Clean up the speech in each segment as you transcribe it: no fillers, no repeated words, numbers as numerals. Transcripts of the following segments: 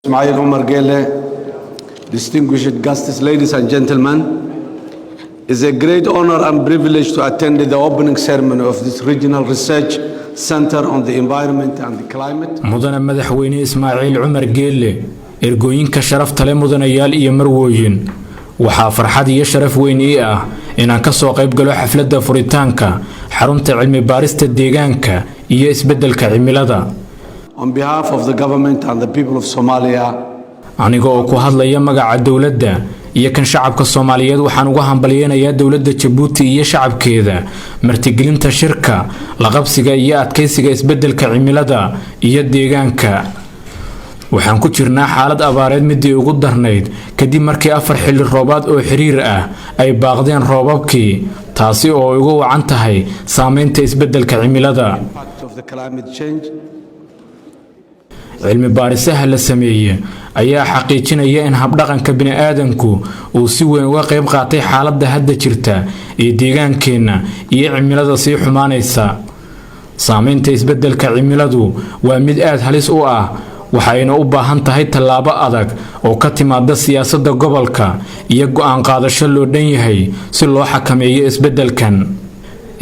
Ismail Omar Guelleh, distinguished guests, ladies and gentlemen, it's a great honor and privilege to attend the opening ceremony of this Regional Research Center on the Environment and the Climate. Mudane Madaxweyne Ismaaciil Cumar Geelle, ergooyinka sharafta leh, mudanayaal iyo marwooyin, waxaa farxad iyo sharaf weyn ii ah inaan kasoo qayb galo xafladda furitaanka xarunta cilmi baarista deegaanka iyo isbeddelka cimilada. On behalf of the government and the people of Somalia, Aniga oo ku hadlaya magaca dowladda iyo kan shacabka Soomaaliyeed, waxaan uga hambalyeynayaa dowladda Jabuuti iyo shacabkeeda martigelinta shirka laqabsiga iyo adkaysiga isbeddelka cimilada iyo deegaanka. Waxaan ku jirnaa xaalad abaareed midii ugu darnayd, kadib markii 4 xilli roobaad oo xiriir ah ay baaqdeen roobabkii, taasi oo ay uga wacan tahay saameynta isbeddelka cimilada. impact of the climate change. Cilmi baarisaha la sameeye ayaa xaqiijinaya in habdhaqanka bini'aadanku uu si weyn uga qayb qaatay xaaladda hadda jirta ee deegaankeenna iyo cimilada sii xumaanaysa. Saameynta isbeddelka cimiladu waa mid aad halis u ah, waxayna u baahan tahay tallaabo adag oo ka timaada siyaasadda gobolka iyo go'aan qaadasho loo dhan yahay si loo xakameeyo isbeddelkan.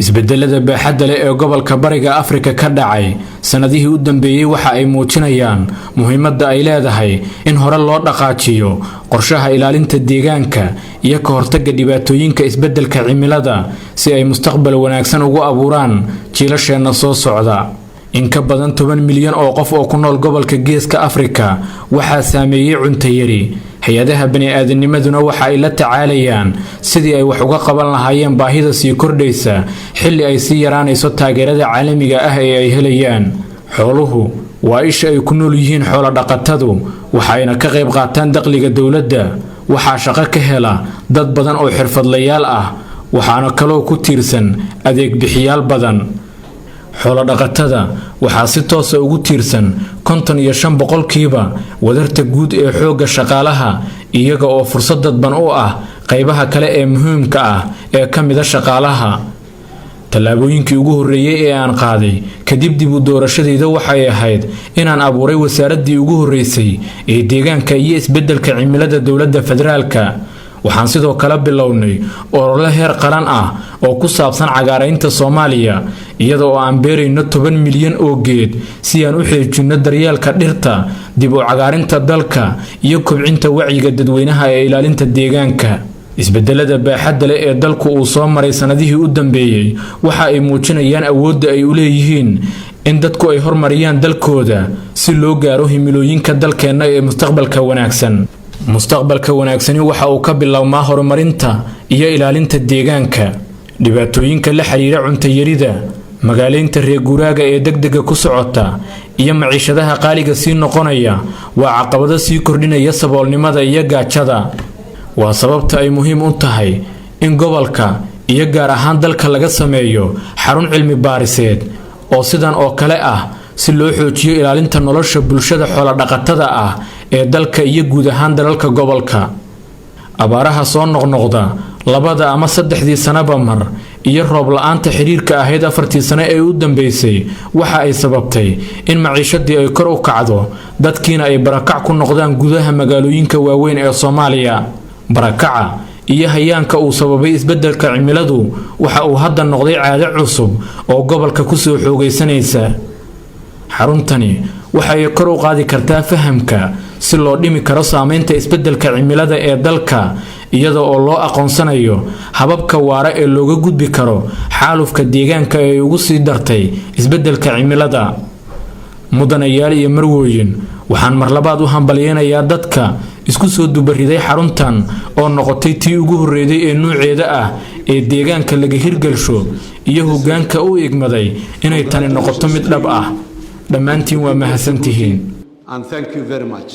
Isbedelada baaxadda leh ee gobolka Bariga Afrika ka dhacay sannadihii u dambeeyey waxa ay muujinayaan muhiimadda ay leedahay in hore loo dhaqaajiyo qorshaha ilaalinta deegaanka iyo ka hortagga dhibaatooyinka isbeddelka cimilada, si ay mustaqbal wanaagsan ugu abuuraan jiilasheenna soo socda. In ka badan 10 milyan oo qof oo ku nool gobolka Geeska Afrika waxaa saameeyey cuntayari. Hay-adaha bani-aadanimaduna waxa ay la tacaalayaan sidii ay wax uga qaban lahaayeen baahida sii kordhaysa, xilli ay sii yaraanayso taageerada caalamiga ah ee ay helayaan. Xooluhu waa isha ay ku nool yihiin xoolo dhaqatadu, waxayna ka qayb qaataan dakhliga dowladda. Waxaa shaqo ka hela dad badan oo xirfadlayaal ah, waxaana kaloo ku tiirsan adeeg bixiyaal badan. Xoolodhaqatada waxaa si toosa ugu tiirsan 55% wadarta guud ee xoogga shaqaalaha, iyaga oo fursad dadban u ah qaybaha kale ee muhiimka ah ee ka mida shaqaalaha. Tallaabooyinkii ugu horreeyey ee aan qaaday kadib dib u doorashadayda waxay ahayd inaan abuuray wasaaraddii ugu horreysay ee deegaanka iyo isbeddelka cimilada dowladda federaalka. Waxaan sidoo kale bilownay olole heer qaran ah oo ku saabsan cagaaraynta Soomaaliya, iyada oo aan beerayno 10 milyan oo geed si aan u xoojinno daryeelka dhirta, dib u cagaarinta dalka iyo kobcinta wacyiga dadweynaha ee ilaalinta deegaanka. Isbedelada baaxadda leh ee dalku uu soo maray sannadihii u dambeeyey waxa ay muujinayaan awoodda ay u leeyihiin in dadku ay hormariyaan dalkooda si loo gaaro himilooyinka dalkeenna ee mustaqbalka wanaagsan. Mustaqbalka wanaagsani waxa uu ka bilowmaa horumarinta iyo ilaalinta deegaanka. Dhibaatooyinka la xiriira cuntayarida, magaaleynta reer guuraaga ee degdega ku socota iyo maciishadaha qaaliga sii noqonaya waa caqabado sii kordhinaya saboolnimada iyo gaajada. Waa sababta ay muhiim u tahay in gobolka iyo gaar ahaan dalka laga sameeyo xarun cilmi baariseed oo sidan oo kale ah, si loo xoojiyo ilaalinta nolosha bulshada xoolodhaqatada ah ee dalka iyo guud ahaan dalalka gobolka. Abaaraha soo noqnoqda labada ama saddexdii sanaba mar iyo roob la-aanta xiriirka ahayd 4-tii sano ee u dambeysay waxa ay sababtay in maciishadii ay kor u kacdo, dadkiina ay barakac ku noqdaan gudaha magaalooyinka waaweyn ee Soomaaliya. Barakaca iyo hayaanka uu sababay isbeddelka cimiladu waxa uu hadda noqday caado cusub oo gobolka kusoo xoogaysanaysa. Xaruntani waxay kor u qaadi kartaa fahamka si loo dhimi karo saameynta isbeddelka cimilada ee dalka, iyada oo loo aqoonsanayo hababka waara ee looga gudbi karo xaalufka deegaanka ee ugu sii dartay isbeddelka cimilada. Mudanayaal iyo marwooyin, waxaan marlabaad u hambalyeynayaa dadka isku soo dubariday xaruntan oo noqotay tii ugu horreeyay ee nuuceeda ah ee deegaanka laga hirgelsho, iyo hoggaanka u igmaday inay tani noqoto mid dhab ah. Dhammaantiin waa mahadsantihiin. And thank you very much.